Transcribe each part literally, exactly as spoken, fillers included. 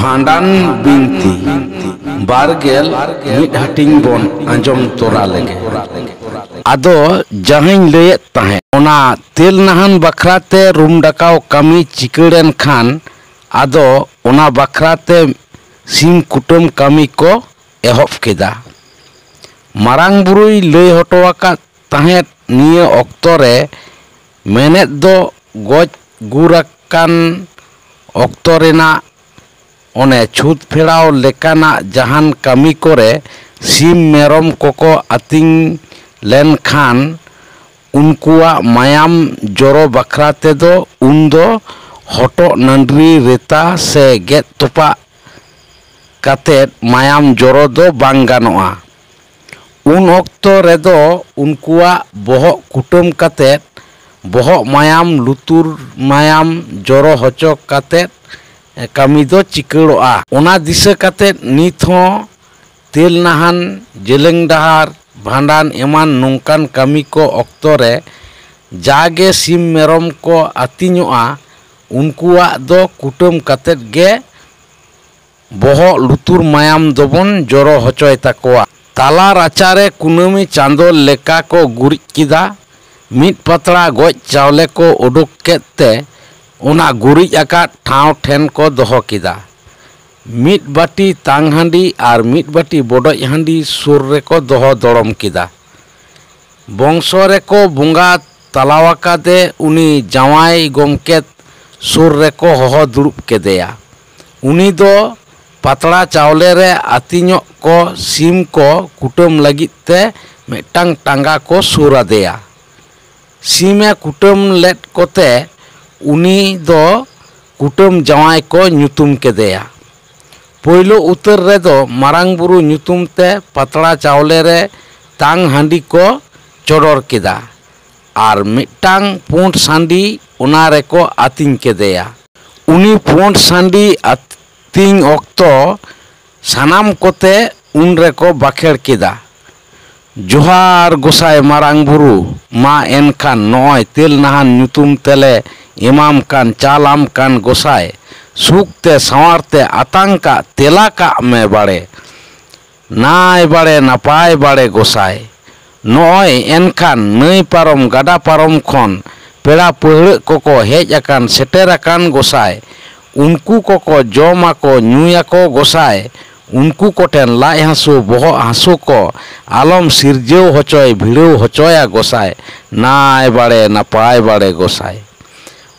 ᱵᱷᱟᱸᱰᱟᱱ ᱵᱤᱱᱛᱤ ᱵᱟᱨᱜᱮᱞ ᱢᱤᱫ ᱦᱟᱹᱴᱤᱧ ᱵᱚᱱ ᱟᱸᱡᱚᱢ ᱛᱚᱨᱟ ᱞᱮᱜᱮ᱾ ᱟᱫᱚ ᱡᱟᱦᱟᱸᱧ ᱞᱟᱹᱭᱮᱫ ᱛᱟᱦᱮᱸᱫ, ᱚᱱᱟ ᱛᱮᱞ ᱱᱟᱦᱟᱱ ᱵᱟᱠᱷᱨᱟ ᱛᱮ ᱨᱩᱢ ᱰᱟᱠᱟᱣ ᱠᱟᱹᱢᱤ ᱪᱤᱠᱟᱹᱲᱮᱱ ᱠᱷᱟᱱ, ᱟᱫᱚ ᱚᱱᱟ ᱵᱟᱠᱷᱨᱟ ᱛᱮ ᱥᱤᱢ ᱠᱩᱴᱟᱹᱢ ᱠᱟᱹᱢᱤ ᱠᱚ ᱮᱦᱚᱵ ᱠᱮᱫᱟ᱾ ᱢᱟᱨᱟᱝ ᱵᱩᱨᱩᱭ ᱞᱟᱹᱭ ᱦᱚᱴᱚ ᱟᱠᱟᱫ ᱛᱟᱦᱮᱸᱫ, ᱱᱤᱭᱟᱹ ᱚᱠᱛᱚ ᱨᱮ ᱢᱮᱱᱮᱫ ᱫᱚ ᱜᱚᱡ ᱜᱩᱨ ᱟᱠᱟᱱ ᱚᱠᱛᱚ ᱨᱮᱱᱟᱜ ᱚᱱᱮ ᱪᱷᱩᱛ ᱯᱷᱮᱲᱟᱣ ᱞᱮᱠᱟᱱᱟᱜ ᱡᱟᱦᱟᱱ ᱠᱟᱹᱢᱤ ᱠᱚᱨᱮ ᱥᱤᱢ ᱢᱮᱨᱚᱢ ᱠᱚᱠᱚ ᱟᱹᱛᱤᱧ ᱞᱮᱱᱠᱷᱟᱱ, ᱩᱱᱠᱩᱣᱟᱜ ᱢᱟᱭᱟᱢ ᱡᱚᱨᱚ ᱵᱟᱠᱷᱨᱟ ᱛᱮᱫᱚ ᱩᱱᱫᱚ ᱦᱚᱴᱚᱜ ᱱᱟᱹᱰᱨᱤ ᱨᱮᱛᱟ ᱥᱮ ᱜᱮᱫ ᱛᱚᱯᱟᱜ ᱠᱟᱛᱮᱫ ᱢᱟᱭᱟᱢ ᱡᱚᱨᱚ ᱫᱚ ᱵᱟᱝ ᱜᱟᱱᱚᱜᱼᱟ᱾ ᱩᱱ ᱚᱠᱛᱚ ᱨᱮᱫᱚ ᱩᱱᱠᱩᱣᱟᱜ ᱵᱚᱦᱚᱜ ᱠᱩᱴᱟᱹᱢ ᱠᱟᱛᱮᱫ ᱵᱚᱦᱚᱜ ᱢᱟᱭᱟᱢ, ᱞᱩᱛᱩᱨ ᱢᱟᱭᱟᱢ ᱡᱚᱨᱚ ᱦᱚᱪᱚ ᱠᱟᱛᱮᱫ ᱠᱟᱹᱢᱤ ᱫᱚ ᱪᱤᱠᱟᱹᱲᱚᱜᱼᱟ᱾ ᱚᱱᱟ ᱫᱤᱥᱟᱹ ᱠᱟᱛᱮᱫ ᱱᱤᱛ ᱦᱚᱸ ᱛᱮᱞ ᱱᱟᱦᱟᱱ, ᱡᱮᱞᱮᱧ ᱰᱟᱦᱟᱨ, ᱵᱷᱟᱸᱰᱟᱱ ᱮᱢᱟᱱ ᱱᱚᱝᱠᱟᱱ ᱠᱟᱹᱢᱤ ᱠᱚ ᱚᱠᱛᱚ ᱨᱮ ᱡᱟᱜᱮ ᱥᱤᱢ ᱢᱮᱨᱚᱢ ᱠᱚ ᱟᱹᱛᱤᱧᱚᱜᱼᱟ, ᱩᱱᱠᱩᱣᱟᱜ ᱫᱚ ᱠᱩᱴᱟᱹᱢ ᱠᱟᱛᱮᱫ ᱜᱮ ᱵᱚᱦᱚᱜ ᱞᱩᱛᱩᱨ ᱢᱟᱭᱟᱢ ᱫᱚᱵᱚᱱ ᱡᱚᱨᱚ ᱦᱚᱪᱚᱭ ᱛᱟᱠᱚᱣᱟ᱾ ᱛᱟᱞᱟ ᱨᱟᱪᱟᱨᱮ ᱠᱩᱱᱟᱹᱢᱤ ᱪᱟᱸᱫᱚ ᱞᱮᱠᱟ ᱠᱚ ᱜᱩᱨᱤᱡ ᱠᱮᱫᱟ᱾ ᱢᱤᱫ ᱯᱟᱛᱲᱟ ᱜᱚᱡ ᱪᱟᱣᱞᱮ ᱠᱚ ᱩᱰᱩᱠ ᱠᱮᱫ ᱛᱮ ᱚᱱᱟ ᱜᱩᱨᱤᱡ ᱟᱠᱟᱫ ᱴᱷᱟᱶ ᱴᱷᱮᱱ ᱠᱚ ᱫᱚᱦᱚ ᱠᱮᱫᱟ᱾ ᱢᱤᱫ ᱵᱟᱹᱴᱤ ᱛᱟᱝ ᱦᱟᱺᱰᱤ ᱟᱨ ᱢᱤᱫ ᱵᱟᱹᱴᱤ ᱵᱚᱰᱚᱡ ᱦᱟᱺᱰᱤ ᱥᱩᱨ ᱨᱮᱠᱚ ᱫᱚᱦᱚ ᱫᱚᱲᱚᱢ ᱠᱮᱫᱟ᱾ ᱵᱚᱝᱥᱚ ᱨᱮᱠᱚ ᱵᱚᱸᱜᱟ ᱛᱟᱞᱟᱣᱟᱠᱟᱫᱮ ᱩᱱᱤ ᱡᱟᱶᱟᱭ ᱜᱚᱢᱠᱮᱛ ᱥᱩᱨ ᱨᱮᱠᱚ ᱦᱚᱦᱚ ᱫᱩᱲᱩᱵ ᱠᱮᱫᱮᱭᱟ᱾ ᱩᱱᱤ ᱫᱚ ᱯᱟᱛᱲᱟ ᱪᱟᱣᱞᱮ ᱨᱮ ᱟᱹᱛᱤᱧᱚᱜ ᱠᱚ ᱥᱤᱢ ᱠᱚ ᱠᱩᱴᱟᱹᱢ ᱞᱟᱹᱜᱤᱫ ᱛᱮ ᱢᱤᱫᱴᱟᱝ ᱴᱟᱸᱜᱟ ᱠᱚ ᱥᱩᱨ ᱟᱫᱮᱭᱟ᱾ ᱥᱤᱢᱮ ᱠᱩᱴᱟᱹᱢ ᱞᱮᱫ ᱠᱚᱛᱮ ᱩᱱᱤ ᱫᱚ ᱠᱩᱴᱟᱹᱢ ᱡᱟᱶᱟᱭ ᱠᱚ ᱧᱩᱛᱩᱢ ᱠᱮᱫᱮᱭᱟ᱾ ᱯᱳᱭᱞᱳ ᱩᱛᱟᱹᱨ ᱨᱮᱫᱚ ᱢᱟᱨᱟᱝ ᱵᱩᱨᱩ ᱧᱩᱛᱩᱢ ᱛᱮ ᱯᱟᱛᱲᱟ ᱪᱟᱣᱞᱮ ᱨᱮ ᱛᱟᱝ ᱦᱟᱺᱰᱤ ᱠᱚ ᱪᱚᱰᱚᱨ ᱠᱮᱫᱟ ᱟᱨ ᱢᱤᱫᱴᱟᱝ ᱯᱩᱸᱰ ᱥᱟᱺᱰᱤ ᱚᱱᱟ ᱨᱮᱠᱚ ᱟᱹᱛᱤᱧ ᱠᱮᱫᱮᱭᱟ᱾ ᱩᱱᱤ ᱯᱩᱸᱰ ᱥᱟᱺᱰᱤ ᱟᱹᱛᱤᱧ ᱚᱠᱛᱚ ᱥᱟᱱᱟᱢ ᱠᱚᱛᱮ ᱩᱱ ᱨᱮᱠᱚ ᱵᱟᱠᱷᱮᱲ ᱠᱮᱫᱟ, "ᱡᱚᱦᱟᱨ ᱜᱚᱸᱥᱟᱭ ᱢᱟᱨᱟᱝ ᱵᱩᱨᱩ, ᱢᱟ ᱮᱱᱠᱷᱟᱱ ᱱᱚᱜᱼᱚᱭ ᱛᱮᱞ ᱱᱟᱦᱟᱱ ᱧᱩᱛᱩᱢ ᱛᱮᱞᱮ ᱮᱢᱟᱢ ᱠᱟᱱ, ᱪᱟᱞ ᱟᱢ ᱠᱟᱱ ᱜᱚᱸᱥᱟᱭ, ᱥᱩᱠ ᱛᱮ ᱥᱟᱶᱟᱨ ᱛᱮ ᱟᱛᱟᱝ ᱠᱟᱜ ᱛᱮᱞᱟ ᱠᱟᱜ ᱢᱮ ᱵᱟᱲᱮ᱾ ᱱᱟᱭ ᱵᱟᱲᱮ ᱱᱟᱯᱟᱭ ᱵᱟᱲᱮ ᱜᱚᱸᱥᱟᱭ᱾ ᱱᱚᱜᱼᱚᱭ ᱮᱱᱠᱷᱟᱱ ᱱᱟᱹᱭ ᱯᱟᱨᱚᱢ ᱜᱟᱰᱟ ᱯᱟᱨᱚᱢ ᱠᱷᱚᱱ ᱯᱮᱲᱟ ᱯᱟᱹᱦᱲᱟᱹᱜ ᱠᱚᱠᱚ ᱦᱮᱡ ᱟᱠᱟᱱ ᱥᱮᱴᱮᱨ ᱟᱠᱟᱱ ᱜᱚᱸᱥᱟᱭ᱾ ᱩᱱᱠᱩ ᱠᱚᱠᱚ ᱡᱚᱢᱟᱠᱚ ᱧᱩᱭᱟᱠᱚ ᱜᱚᱸᱥᱟᱭ᱾ ᱩᱱᱠᱩ ᱠᱚᱴᱷᱮᱱ ᱞᱟᱡ ᱦᱟᱹᱥᱩ ᱵᱚᱦᱚᱜ ᱦᱟᱹᱥᱩ ᱠᱚ ᱟᱞᱚᱢ ᱥᱤᱨᱡᱟᱹᱣ ᱦᱚᱪᱚᱭ ᱵᱷᱤᱲᱟᱹᱣ ᱦᱚᱪᱚᱭᱟ ᱜᱚᱸᱥᱟᱭ᱾ ᱱᱟᱭ ᱵᱟᱲᱮ ᱱᱟᱯᱟᱭ ᱵᱟᱲᱮ ᱜᱚᱸᱥᱟᱭ᱾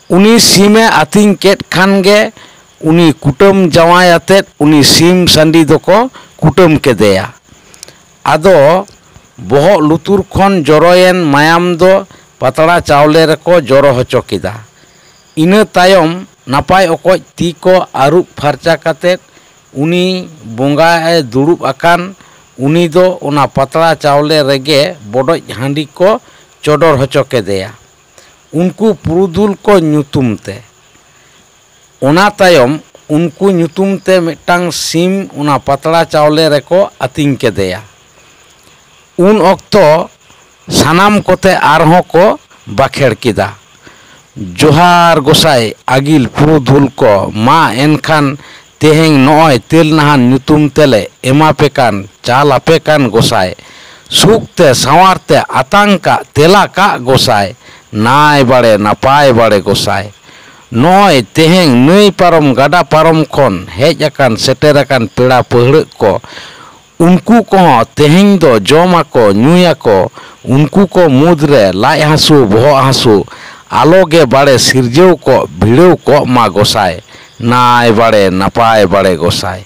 ᱩᱱᱤ ᱥᱤᱢᱮ ᱟᱹᱛᱤᱧ ᱠᱮᱫ ᱠᱷᱟᱱ ᱜᱮ ᱩᱱᱤ ᱠᱩᱴᱟᱹᱢ ᱡᱟᱶᱟᱭ ᱟᱛᱮᱫ ᱩᱱᱤ ᱥᱤᱢ ᱥᱟᱺᱰᱤ ᱫᱚᱠᱚ ᱠᱩᱴᱟᱹᱢ ᱠᱮᱫᱮᱭᱟ᱾ ᱟᱫᱚ ᱵᱚᱦᱚᱜ ᱞᱩᱛᱩᱨ ᱠᱷᱚᱱ ᱡᱚᱨᱚᱭᱮᱱ ᱢᱟᱭᱟᱢ ᱫᱚ ᱯᱟᱛᱲᱟ ᱪᱟᱣᱞᱮ ᱨᱮᱠᱚ ᱡᱚᱨᱚ ᱦᱚᱪᱚ ᱠᱮᱫᱟ᱾ ᱤᱱᱟᱹ ᱛᱟᱭᱚᱢ ᱱᱟᱯᱟᱭ ᱚᱠᱚᱡ ᱛᱤ ᱠᱚ ᱟᱹᱨᱩᱵ ᱯᱷᱟᱨᱪᱟ ᱠᱟᱛᱮᱫ ᱩᱱᱤ ᱵᱚᱸᱜᱟ ᱮ ᱫᱩᱲᱩᱵ ᱟᱠᱟᱱ ᱩᱱᱤ ᱫᱚ ᱚᱱᱟ ᱯᱟᱛᱲᱟ ᱪᱟᱣᱞᱮ ᱨᱮᱜᱮ ᱵᱚᱰᱚᱡ ᱦᱟᱺᱰᱤ ᱠᱚ ᱪᱚᱰᱚᱨ ᱦᱚᱪᱚ ᱠᱮᱫᱮᱭᱟ᱾ ᱩᱱᱠᱩ ᱯᱩᱨᱩᱫᱷᱩᱞ ᱠᱚ ᱧᱩᱛᱩᱢ ᱛᱮ᱾ ᱚᱱᱟ ᱛᱟᱭᱚᱢ ᱩᱱᱠᱩ ᱧᱩᱛᱩᱢ ᱛᱮ ᱢᱤᱫᱴᱟᱝ ᱥᱤᱢ ᱚᱱᱟ ᱯᱟᱛᱲᱟ ᱪᱟᱣᱞᱮ ᱨᱮᱠᱚ ᱟᱹᱛᱤᱧ ᱠᱮᱫᱮᱭᱟ᱾ ᱩᱱ ᱚᱠᱛᱚ ᱥᱟᱱᱟᱢ ᱠᱚᱛᱮ ᱟᱨᱦᱚᱸ ᱠᱚ ᱵᱟᱠᱷᱮᱲ ᱠᱮᱫᱟ, "ᱡᱚᱦᱟᱨ ᱜᱚᱸᱥᱟᱭ ᱟᱹᱜᱤᱞ ᱯᱩᱨᱩᱫᱷᱩᱞ ᱠᱚ, ᱢᱟ ᱮᱱᱠᱷᱟᱱ ᱛᱮᱦᱮᱧ ᱱᱚᱜᱼᱚᱭ ᱛᱮᱞ ᱱᱟᱦᱟᱱ ᱧᱩᱛᱩᱢ ᱛᱮᱞᱮ ᱮᱢᱟᱯᱮ ᱠᱟᱱ, ᱪᱟᱞ ᱟᱯᱮ ᱠᱟᱱ ᱜᱚᱸᱥᱟᱭ᱾ ᱥᱩᱠ ᱛᱮ ᱥᱟᱶᱟᱨ ᱛᱮ ᱟᱛᱟᱝ ᱠᱟᱜ ᱛᱮᱞᱟ ᱠᱟᱜ ᱜᱚᱸᱥᱟᱭ, ᱱᱟᱭ ᱵᱟᱲᱮ ᱱᱟᱯᱟᱭ ᱵᱟᱲᱮ ᱜᱚᱸᱥᱟᱭ᱾ ᱱᱚᱜᱼᱚᱭ ᱛᱮᱦᱮᱧ ᱱᱟᱹᱭ ᱯᱟᱨᱚᱢ ᱜᱟᱰᱟ ᱯᱟᱨᱚᱢ ᱠᱷᱚᱱ ᱦᱮᱡ ᱟᱠᱟᱱ ᱥᱮᱴᱮᱨ ᱟᱠᱟᱱ ᱯᱮᱲᱟ ᱯᱟᱹᱦᱲᱟᱹᱜ ᱠᱚ, ᱩᱱᱠᱩ ᱠᱚᱦᱚᱸ ᱛᱮᱦᱮᱧ ᱫᱚ ᱡᱚᱢ ᱟᱠᱚ ᱧᱩᱭ ᱟᱠᱚ, ᱩᱱᱠᱩ ᱠᱚ ᱢᱩᱫᱽᱨᱮ ᱞᱟᱡ ᱦᱟᱹᱥᱩ ᱵᱚᱦᱚᱜ ᱦᱟᱹᱥᱩ ᱟᱞᱚ ᱜᱮ ᱵᱟᱲᱮ ᱥᱤᱨᱡᱟᱹᱣ ᱠᱚᱜ ᱵᱷᱤᱲᱟᱹᱣ ᱠᱚᱜ ᱢᱟ ᱜᱚᱸᱥᱟᱭ, ᱱᱟᱭ ᱵᱟᱲᱮ ᱱᱟᱯᱟᱭ ᱵᱟᱲᱮ ᱜᱚᱸᱥᱟᱭ᱾"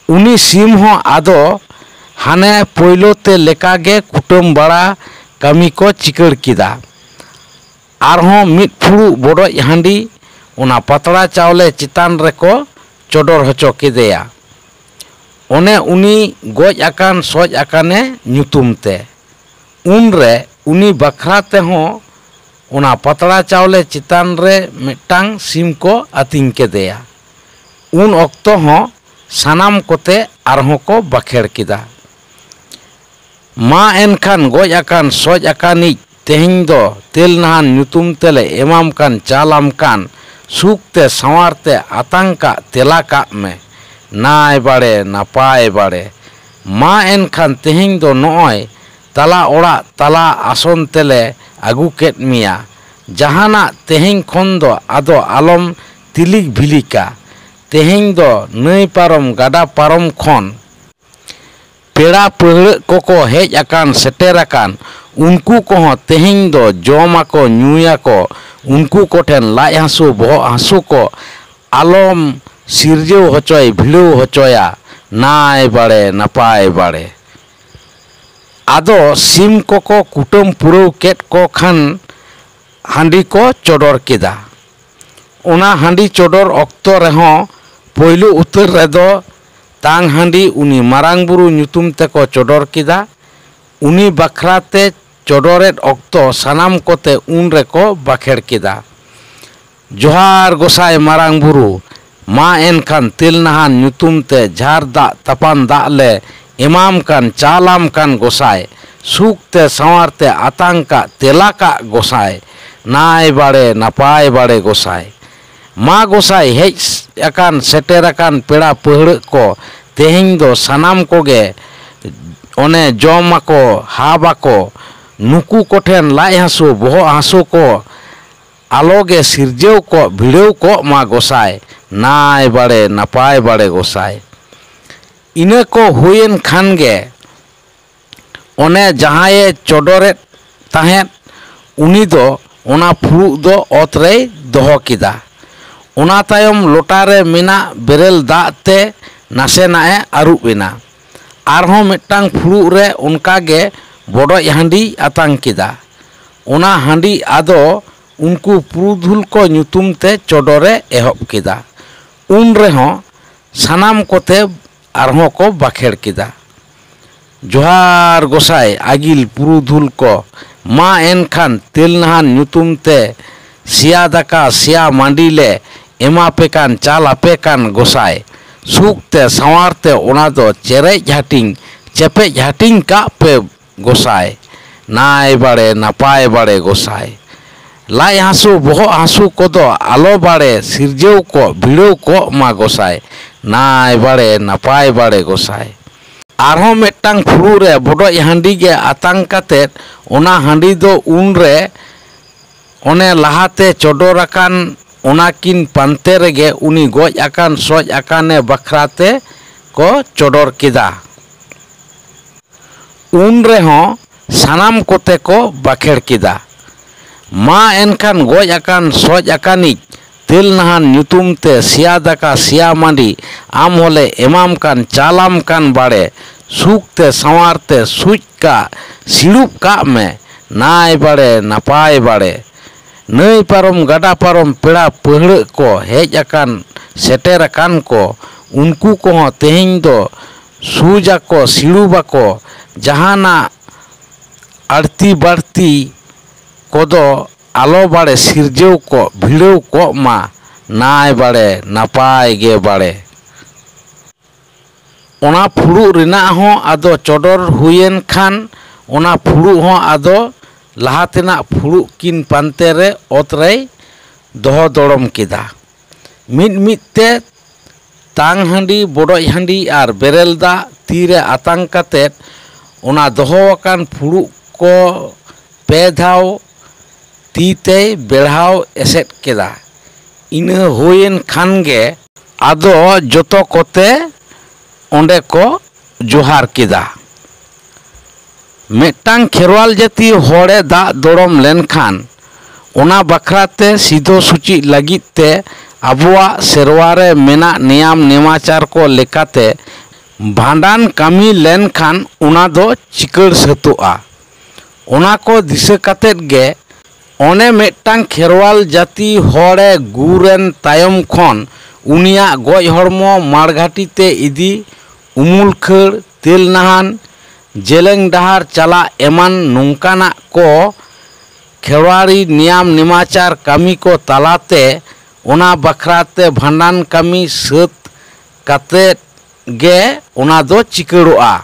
ᱩᱱᱤ ᱥᱤᱢ ᱦᱚᱸ ᱟᱫᱚ ᱦᱟᱱᱮ ᱯᱳᱭᱞᱳ ᱛᱮ ᱞᱮᱠᱟ ᱜᱮ ᱠᱩᱴᱟᱹᱢ ᱵᱟᱲᱟ ᱠᱟᱹᱢᱤ ᱠᱚ ᱪᱤᱠᱟᱹᱲ ᱠᱮᱫᱟ᱾ ᱟᱨᱦᱚᱸ ᱢᱤᱫ ᱯᱷᱩᱲᱩᱜ ᱵᱚᱰᱚᱡ ᱦᱟᱺᱰᱤ ᱚᱱᱟ ᱯᱟᱛᱲᱟ ᱪᱟᱣᱞᱮ ᱪᱮᱛᱟᱱ ᱨᱮᱠᱚ ᱪᱚᱰᱚᱨ ᱦᱚᱪᱚ ᱠᱮᱫᱮᱭᱟ, ᱚᱱᱮ ᱩᱱᱤ ᱜᱚᱡ ᱟᱠᱟᱱ ᱥᱚᱡ ᱟᱠᱟᱱᱮ ᱧᱩᱛᱩᱢ ᱛᱮ᱾ ᱩᱱᱨᱮ ᱩᱱᱤ ᱵᱟᱠᱷᱨᱟ ᱛᱮᱦᱚᱸ ᱚᱱᱟ ᱯᱟᱛᱲᱟ ᱪᱟᱣᱞᱮ ᱪᱮᱛᱟᱱ ᱨᱮ ᱢᱤᱫᱴᱟᱝ ᱥᱤᱢ ᱠᱚ ᱟᱹᱛᱤᱧ ᱠᱮᱫᱮᱭᱟ᱾ ᱩᱱ ᱚᱠᱛᱚ ᱦᱚᱸ ᱥᱟᱱᱟᱢ ᱠᱚᱛᱮ ᱟᱨᱦᱚᱸ ᱠᱚ ᱵᱟᱠᱷᱮᱲ ᱠᱮᱫᱟ, "ᱢᱟ ᱮᱱᱠᱷᱟᱱ ᱜᱚᱡ ᱟᱠᱟᱱ ᱥᱚᱡ ᱟᱠᱟᱱᱤᱡ, ᱛᱮᱦᱮᱧ ᱫᱚ ᱛᱮᱞ ᱱᱟᱦᱟᱱ ᱧᱩᱛᱩᱢ ᱛᱮᱞᱮ ᱮᱢᱟᱢ ᱠᱟᱱ ᱪᱟᱞᱟᱢ ᱠᱟᱱ, ᱥᱩᱠ ᱛᱮ ᱥᱟᱶᱟᱨ ᱛᱮ ᱟᱛᱟᱝ ᱠᱟᱜ ᱛᱮᱞᱟ ᱠᱟᱜ ᱢᱮ᱾ ᱱᱟᱭ ᱵᱟᱲᱮ ᱱᱟᱯᱟᱭ ᱵᱟᱲᱮ᱾ ᱢᱟ ᱮᱱᱠᱷᱟᱱ ᱛᱮᱦᱮᱧ ᱫᱚ ᱱᱚᱜᱼᱚᱭ ᱛᱟᱞᱟ ᱚᱲᱟᱜ ᱛᱟᱞᱟ ᱟᱥᱚᱱ ᱛᱮᱞᱮ ᱟᱹᱜᱩ ᱠᱮᱫ ᱢᱮᱭᱟ᱾ ᱡᱟᱦᱟᱱᱟᱜ ᱛᱮᱦᱮᱧ ᱠᱷᱚᱱ ᱫᱚ ᱟᱫᱚ ᱟᱞᱚᱢ ᱛᱤᱞᱤᱠ ᱵᱷᱤᱞᱤᱠᱟ᱾ ᱛᱮᱦᱮᱧ ᱫᱚ ᱱᱟᱹᱭ ᱯᱟᱨᱚᱢ ᱜᱟᱰᱟ ᱯᱟᱨᱚᱢ ᱠᱷᱚᱱ ᱯᱮᱲᱟ ᱯᱟᱹᱦᱲᱟᱹᱜ ᱠᱚᱠᱚ ᱦᱮᱡ ᱟᱠᱟᱱ ᱥᱮᱴᱮᱨ ᱟᱠᱟᱱ, ᱩᱱᱠᱩ ᱠᱚᱦᱚᱸ ᱛᱮᱦᱮᱧ ᱫᱚ ᱡᱚᱢᱟᱠᱚ ᱧᱩᱭᱟᱠᱚ, ᱩᱱᱠᱩ ᱠᱚᱴᱷᱮᱱ ᱞᱟᱡ ᱦᱟᱹᱥᱩ ᱵᱚᱦᱚᱜ ᱦᱟᱹᱥᱩ ᱠᱚ ᱟᱞᱚᱢ ᱥᱤᱨᱡᱟᱹᱣ ᱦᱚᱪᱚᱭ ᱵᱷᱤᱲᱟᱹᱣ ᱦᱚᱪᱚᱭᱟ᱾ ᱱᱟᱭ ᱵᱟᱲᱮ ᱱᱟᱯᱟᱭ ᱵᱟᱲᱮ᱾ ᱟᱫᱚ ᱥᱤᱢ ᱠᱚᱠᱚ ᱠᱩᱴᱟᱹᱢ ᱯᱩᱨᱟᱹᱣ ᱠᱮᱫ ᱠᱚ ᱠᱷᱟᱱ ᱦᱟᱺᱰᱤ ᱠᱚ ᱪᱚᱰᱚᱨ ᱠᱮᱫᱟ᱾ ᱚᱱᱟ ᱦᱟᱺᱰᱤ ᱪᱚᱰᱚᱨ ᱚᱠᱛᱚ ᱨᱮᱦᱚᱸ ᱯᱳᱭᱞᱳ ᱩᱛᱟᱹᱨ ᱨᱮᱫᱚ ᱛᱟᱝ ᱦᱟᱺᱰᱤ ᱩᱱᱤ ᱢᱟᱨᱟᱝ ᱵᱩᱨᱩ ᱧᱩᱛᱩᱢ ᱛᱮᱠᱚ ᱪᱚᱰᱚᱨ ᱠᱮᱫᱟ᱾ ᱩᱱᱤ ᱵᱟᱠᱷᱨᱟ ᱛᱮ ᱪᱚᱰᱚᱨᱮᱫ ᱚᱠᱛᱚ ᱥᱟᱱᱟᱢ ᱠᱚᱛᱮ ᱩᱱ ᱨᱮᱠᱚ ᱵᱟᱠᱷᱮᱲ ᱠᱮᱫᱟ, "ᱡᱚᱦᱟᱨ ᱜᱚᱸᱥᱟᱭ ᱢᱟᱨᱟᱝ ᱵᱩᱨᱩ, ᱢᱟ ᱮᱱᱠᱷᱟᱱ ᱛᱮᱞᱱᱟᱦᱟᱱ ᱧᱩᱛᱩᱢ ᱛᱮ ᱡᱷᱟᱨ ᱫᱟᱜ ᱛᱟᱯᱟᱱ ᱫᱟᱜ ᱞᱮ ᱮᱢᱟᱢ ᱠᱟᱱ, ᱪᱟᱞᱟᱢ ᱠᱟᱱ ᱜᱚᱸᱥᱟᱭ, ᱥᱩᱠ ᱛᱮ ᱥᱟᱶᱟᱨ ᱛᱮ ᱟᱛᱟᱝ ᱠᱟᱜ ᱛᱮᱞᱟ ᱠᱟᱜ ᱜᱚᱸᱥᱟᱭ, ᱱᱟᱭ ᱵᱟᱲᱮ ᱱᱟᱯᱟᱭ ᱵᱟᱲᱮ ᱜᱚᱸᱥᱟᱭ᱾ ᱢᱟ ᱜᱚᱸᱥᱟᱭ, ᱦᱮᱡ ᱟᱠᱟᱱ ᱥᱮᱴᱮᱨ ᱟᱠᱟᱱ ᱯᱮᱲᱟ ᱯᱟᱹᱦᱲᱟᱹᱜ ᱠᱚ ᱛᱮᱦᱮᱧ ᱫᱚ ᱥᱟᱱᱟᱢ ᱠᱚᱜᱮ ᱚᱱᱮ ᱡᱚᱢ ᱟᱠᱚ ᱦᱟᱵ ᱟᱠᱚ, ᱱᱩᱠᱩ ᱠᱚᱴᱷᱮᱱ ᱞᱟᱡ ᱦᱟᱹᱥᱩ ᱵᱚᱦᱚᱜ ᱦᱟᱹᱥᱩ ᱠᱚ ᱟᱞᱚ ᱜᱮ ᱥᱤᱨᱡᱟᱹᱣ ᱠᱚᱜ ᱵᱷᱤᱲᱟᱹᱣ ᱠᱚᱜ ᱢᱟ ᱜᱚᱸᱥᱟᱭ, ᱱᱟᱭ ᱵᱟᱲᱮ ᱱᱟᱯᱟᱭ ᱵᱟᱲᱮ ᱜᱚᱸᱥᱟᱭ᱾" ᱤᱱᱟᱹ ᱠᱚ ᱦᱩᱭᱮᱱ ᱠᱷᱟᱱ ᱜᱮ ᱚᱱᱮ ᱡᱟᱦᱟᱸᱭᱮ ᱪᱚᱰᱚᱨᱮᱫ ᱛᱟᱦᱮᱸᱫ, ᱩᱱᱤ ᱫᱚ ᱚᱱᱟ ᱯᱷᱩᱲᱩᱜ ᱫᱚ ᱚᱛ ᱨᱮᱭ ᱫᱚᱦᱚ ᱠᱮᱫᱟ᱾ ᱚᱱᱟ ᱛᱟᱭᱚᱢ ᱞᱚᱴᱟ ᱨᱮ ᱢᱮᱱᱟᱜ ᱵᱮᱨᱮᱞ ᱫᱟᱜ ᱛᱮ ᱱᱟᱥᱮᱱᱟᱜ ᱮ ᱟᱹᱨᱩᱵ ᱮᱱᱟ᱾ ᱟᱨᱦᱚᱸ ᱢᱤᱫᱴᱟᱝ ᱯᱷᱩᱲᱩᱜ ᱨᱮ ᱚᱱᱠᱟ ᱜᱮ ᱵᱚᱰᱚᱡ ᱦᱟᱺᱰᱤᱭ ᱟᱛᱟᱝ ᱠᱮᱫᱟ᱾ ᱚᱱᱟ ᱦᱟᱺᱰᱤ ᱟᱫᱚ ᱩᱱᱠᱩ ᱯᱩᱨᱩᱫᱷᱩᱞ ᱠᱚ ᱧᱩᱛᱩᱢ ᱛᱮ ᱪᱚᱰᱚᱨᱮ ᱮᱦᱚᱵ ᱠᱮᱫᱟ᱾ ᱩᱱ ᱨᱮᱦᱚᱸ ᱥᱟᱱᱟᱢ ᱠᱚᱛᱮ ᱟᱨᱦᱚᱸ ᱠᱚ ᱵᱟᱠᱷᱮᱲ ᱠᱮᱫᱟ, "ᱡᱚᱦᱟᱨ ᱜᱚᱸᱥᱟᱭ ᱟᱹᱜᱤᱞ ᱯᱩᱨᱩᱫᱷᱩᱞ ᱠᱚ, ᱢᱟ ᱮᱱᱠᱷᱟᱱ ᱛᱮᱞᱱᱟᱦᱟᱱ ᱧᱩᱛᱩᱢ ᱛᱮ ᱥᱮᱭᱟ ᱫᱟᱠᱟ ᱥᱮᱭᱟ ᱢᱟᱹᱰᱤ ᱞᱮ ᱮᱢᱟ ᱯᱮ ᱠᱟᱱ, ᱪᱟᱞ ᱟᱯᱮ ᱠᱟᱱ ᱜᱚᱸᱥᱟᱭ, ᱥᱩᱠ ᱛᱮ ᱥᱟᱶᱟᱨ ᱛᱮ ᱚᱱᱟ ᱫᱚ ᱪᱮᱨᱮᱡ ᱦᱟᱹᱴᱤᱧ ᱪᱮᱯᱮᱡ ᱦᱟᱹᱴᱤᱧ ᱠᱟᱜ ᱯᱮ ᱜᱚᱸᱥᱟᱭ, ᱱᱟᱭ ᱵᱟᱲᱮ ᱱᱟᱯᱟᱭ ᱵᱟᱲᱮ ᱜᱚᱸᱥᱟᱭ᱾" ᱞᱟᱡ ᱦᱟᱹᱥᱩ, ᱵᱚᱦᱚᱜ ᱦᱟᱹᱥᱩ ᱠᱚᱫᱚ ᱟᱞᱚ ᱵᱟᱲᱮ ᱥᱤᱨᱡᱟᱹᱣ ᱠᱚᱜ, ᱵᱷᱤᱲᱟᱹᱣ ᱠᱚᱜ ᱢᱟ ᱜᱚᱸᱥᱟᱭ᱾ ᱱᱟᱭ ᱵᱟᱲᱮ, ᱱᱟᱯᱟᱭ ᱵᱟᱲᱮ ᱜᱚᱸᱥᱟᱭ᱾ ᱟᱨᱦᱚᱸ ᱢᱤᱫᱴᱟᱝ ᱯᱷᱩᱲᱩᱜ ᱨᱮ ᱵᱚᱰᱚᱡ ᱦᱟᱺᱰᱤ ᱜᱮ ᱟᱛᱟᱝ ᱠᱟᱛᱮᱫ, ᱚᱱᱟ ᱦᱟᱺᱰᱤ ᱫᱚ ᱩᱱᱨᱮ ᱚᱱᱮ ᱞᱟᱦᱟᱛᱮ ᱪᱚᱰᱚᱨ ᱟᱠᱟᱱ ᱚᱱᱟᱠᱤᱱ ᱯᱟᱱᱛᱮ ᱨᱮᱜᱮ ᱩᱱᱤ ᱜᱚᱡ ᱟᱠᱟᱱ ᱥᱚᱡ ᱟᱠᱟᱱᱮ ᱵᱟᱠᱷᱨᱟ ᱛᱮ ᱠᱚ ᱪᱚᱰᱚᱨ ᱠᱮᱫᱟ᱾ ᱩᱱ ᱨᱮᱦᱚᱸ ᱥᱟᱱᱟᱢ ᱠᱚᱛᱮ ᱠᱚ ᱵᱟᱠᱷᱮᱲ ᱠᱮᱫᱟ, "ᱢᱟ ᱮᱱᱠᱷᱟᱱ ᱜᱚᱡ ᱟᱠᱟᱱ ᱥᱚᱡ ᱟᱠᱟᱱᱤᱡ ᱛᱮᱞ ᱱᱟᱦᱟᱱ ᱧᱩᱛᱩᱢ ᱛᱮ ᱥᱮᱭᱟ ᱫᱟᱠᱟ ᱥᱮᱭᱟ ᱢᱟᱹᱰᱤ ᱟᱢ ᱦᱚᱸᱞᱮ ᱮᱢᱟᱢ ᱠᱟᱱ, ᱪᱟᱞᱟᱢ ᱠᱟᱱ ᱵᱟᱲᱮ, ᱥᱩᱠ ᱛᱮ ᱥᱟᱶᱟᱨ ᱛᱮ ᱥᱩᱡ ᱠᱟᱜ ᱥᱤᱲᱩᱵ ᱠᱟᱜ ᱢᱮ, ᱱᱟᱭ ᱵᱟᱲᱮ ᱱᱟᱯᱟᱭ ᱵᱟᱲᱮ᱾ ᱱᱟᱹᱭ ᱯᱟᱨᱚᱢ ᱜᱟᱰᱟ ᱯᱟᱨᱚᱢ ᱯᱮᱲᱟ ᱯᱟᱹᱦᱲᱟᱹᱜ ᱠᱚ ᱦᱮᱡ ᱟᱠᱟᱱ ᱥᱮᱴᱮᱨ ᱟᱠᱟᱱ ᱠᱚ, ᱩᱱᱠᱩ ᱠᱚᱦᱚᱸ ᱛᱮᱦᱮᱧ ᱫᱚ ᱥᱩᱡᱟᱠᱚ ᱥᱤᱲᱩᱵᱟᱠᱚ, ᱡᱟᱦᱟᱱᱟᱜ ᱟᱹᱲᱛᱤ ᱵᱟᱹᱲᱛᱤ ᱠᱚᱫᱚ ᱟᱞᱚ ᱵᱟᱲᱮ ᱥᱤᱨᱡᱟᱹᱣ ᱠᱚᱜ, ᱵᱷᱤᱲᱟᱹᱣ ᱠᱚᱜ ᱢᱟ, ᱱᱟᱭ ᱵᱟᱲᱮ ᱱᱟᱯᱟᱭ ᱜᱮ ᱵᱟᱲᱮ᱾" ᱚᱱᱟ ᱯᱷᱩᱲᱩᱜ ᱨᱮᱱᱟᱜ ᱦᱚᱸ ᱟᱫᱚ ᱪᱚᱰᱚᱨ ᱦᱩᱭᱮᱱ ᱠᱷᱟᱱ, ᱚᱱᱟ ᱯᱷᱩᱲᱩᱜ ᱦᱚᱸ ᱟᱫᱚ ᱞᱟᱦᱟ ᱛᱮᱱᱟᱜ ᱯᱷᱩᱲᱩᱜ ᱠᱤᱱ ᱯᱟᱱᱛᱮ ᱨᱮ ᱚᱛ ᱨᱮᱭ ᱫᱚᱦᱚ ᱫᱚᱲᱚᱢ ᱠᱮᱫᱟ᱾ ᱢᱤᱫ ᱢᱤᱫ ᱛᱮ ᱛᱟᱝ ᱦᱟᱺᱰᱤ, ᱵᱚᱰᱚᱡ ᱦᱟᱺᱰᱤ ᱟᱨ ᱵᱮᱨᱮᱞ ᱫᱟᱜ ᱛᱤ ᱨᱮ ᱟᱛᱟᱝ ᱠᱟᱛᱮᱫ, ᱚᱱᱟ ᱫᱚᱦᱚ ᱟᱠᱟᱱ ᱯᱷᱩᱲᱩᱜ ᱠᱚ ᱯᱮ ᱫᱷᱟᱣ ᱛᱤ ᱛᱮᱭ ᱵᱮᱲᱦᱟᱣ ᱮᱥᱮᱫ ᱠᱮᱫᱟ᱾ ᱤᱱᱟᱹ ᱦᱩᱭᱮᱱ ᱠᱷᱟᱱ ᱜᱮ ᱟᱫᱚ ᱡᱚᱛᱚ ᱠᱚᱛᱮ ᱚᱸᱰᱮ ᱠᱚ ᱡᱚᱦᱟᱨ ᱠᱮᱫᱟ᱾ ᱢᱤᱫᱴᱟᱝ ᱠᱷᱮᱨᱣᱟᱞ ᱡᱟᱹᱛᱤ ᱦᱚᱲᱮ ᱫᱟᱜ ᱫᱚᱲᱚᱢ ᱞᱮᱱᱠᱷᱟᱱ, ᱚᱱᱟ ᱵᱟᱠᱷᱨᱟ ᱛᱮ ᱥᱤᱫᱷᱚ ᱥᱩᱪᱤ ᱞᱟᱹᱜᱤᱫ ᱛᱮ ᱟᱵᱚᱣᱟᱜ ᱥᱮᱨᱣᱟ ᱨᱮ ᱢᱮᱱᱟᱜ ᱱᱮᱭᱟᱢ ᱱᱮᱢᱟᱪᱟᱨ ᱠᱚ ᱞᱮᱠᱟᱛᱮ ᱵᱷᱟᱸᱰᱟᱱ ᱠᱟᱹᱢᱤ ᱞᱮᱱᱠᱷᱟᱱ ᱚᱱᱟ ᱫᱚ ᱪᱤᱠᱟᱹᱲ ᱥᱟᱹᱛᱚᱜᱼᱟ᱾ ᱚᱱᱟ ᱠᱚ ᱫᱤᱥᱟᱹ ᱠᱟᱛᱮᱫ ᱜᱮ ᱚᱱᱮ ᱢᱤᱫᱴᱟᱝ ᱠᱷᱮᱨᱣᱟᱞ ᱡᱟᱹᱛᱤ ᱦᱚᱲᱮ ᱜᱩᱨ ᱮᱱ ᱛᱟᱭᱚᱢ ᱠᱷᱚᱱ ᱩᱱᱤᱭᱟᱜ ᱜᱚᱡ ᱦᱚᱲᱢᱚ ᱢᱟᱲᱜᱷᱟᱴᱤ ᱛᱮ ᱤᱫᱤ, ᱩᱢᱩᱞ ᱠᱷᱟᱹᱲ, ᱛᱮᱞ ᱱᱟᱦᱟᱱ, ᱡᱮᱞᱮᱧ ᱰᱟᱦᱟᱨ ᱪᱟᱞᱟᱜ ᱮᱢᱟᱱ ᱱᱚᱝᱠᱟᱱᱟᱜ ᱠᱚ ᱠᱷᱮᱨᱣᱟᱲᱤ ᱱᱮᱭᱟᱢ ᱱᱮᱢᱟᱪᱟᱨ ᱠᱟᱹᱢᱤ ᱠᱚ ᱛᱟᱞᱟᱛᱮ ᱚᱱᱟ ᱵᱟᱠᱷᱨᱟ ᱛᱮ ᱵᱷᱟᱸᱰᱟᱱ ᱠᱟᱹᱢᱤ ᱥᱟᱹᱛ ᱠᱟᱛᱮᱫ ᱜᱮ ᱚᱱᱟ ᱫᱚ ᱪᱤᱠᱟᱹᱲᱚᱜᱼᱟ᱾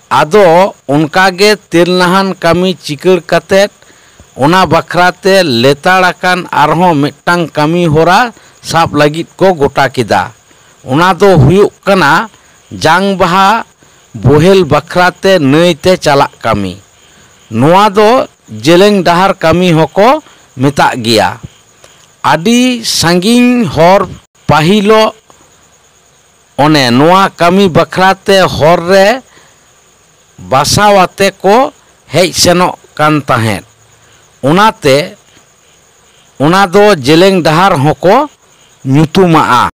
ᱟᱫᱚ ᱚᱱᱠᱟ ᱜᱮ ᱛᱮᱞ ᱱᱟᱦᱟᱱ ᱠᱟᱹᱢᱤ ᱪᱤᱠᱟᱹᱲ ᱠᱟᱛᱮᱫ ᱚᱱᱟ ᱵᱟᱠᱷᱨᱟ ᱛᱮ ᱞᱮᱛᱟᱲ ᱟᱠᱟᱱ ᱟᱨᱦᱚᱸ ᱢᱤᱫᱴᱟᱝ ᱠᱟᱹᱢᱤ ᱦᱚᱨᱟ ᱥᱟᱵ ᱞᱟᱹᱜᱤᱫ ᱠᱚ ᱜᱚᱴᱟ ᱠᱮᱫᱟ᱾ ᱚᱱᱟ ᱫᱚ ᱦᱩᱭᱩᱜ ᱠᱟᱱᱟ ᱡᱟᱝ ᱵᱟᱦᱟ ᱵᱚᱦᱮᱞ ᱵᱟᱠᱷᱨᱟ ᱛᱮ ᱱᱟᱹᱭ ᱛᱮ ᱪᱟᱞᱟᱜ ᱠᱟᱹᱢᱤ᱾ ᱱᱚᱣᱟ ᱫᱚ ᱡᱮᱞᱮᱧ ᱰᱟᱦᱟᱨ ᱠᱟᱹᱢᱤ ᱦᱚᱸᱠᱚ ᱢᱮᱛᱟᱜ ᱜᱮᱭᱟ᱾ ᱟᱹᱰᱤ ᱥᱟᱺᱜᱤᱧ ᱦᱚᱨ ᱯᱟᱹᱦᱤᱞᱚᱜ ᱚᱱᱮ ᱱᱚᱣᱟ ᱠᱟᱹᱢᱤ ᱵᱟᱠᱷᱨᱟ ᱛᱮ ᱦᱚᱨ ᱨᱮ ᱵᱟᱥᱟᱣ ᱟᱛᱮ ᱠᱚ ᱦᱮᱡ ᱥᱮᱱᱚᱜ ᱠᱟᱱ ᱛᱟᱦᱮᱸᱫ᱾ ᱚᱱᱟᱛᱮ ᱚᱱᱟ ᱫᱚ ᱡᱮᱞᱮᱧ ᱰᱟᱦᱟᱨ ᱦᱚᱸᱠᱚ ᱧᱩᱛᱩᱢᱟᱜᱼᱟ᱾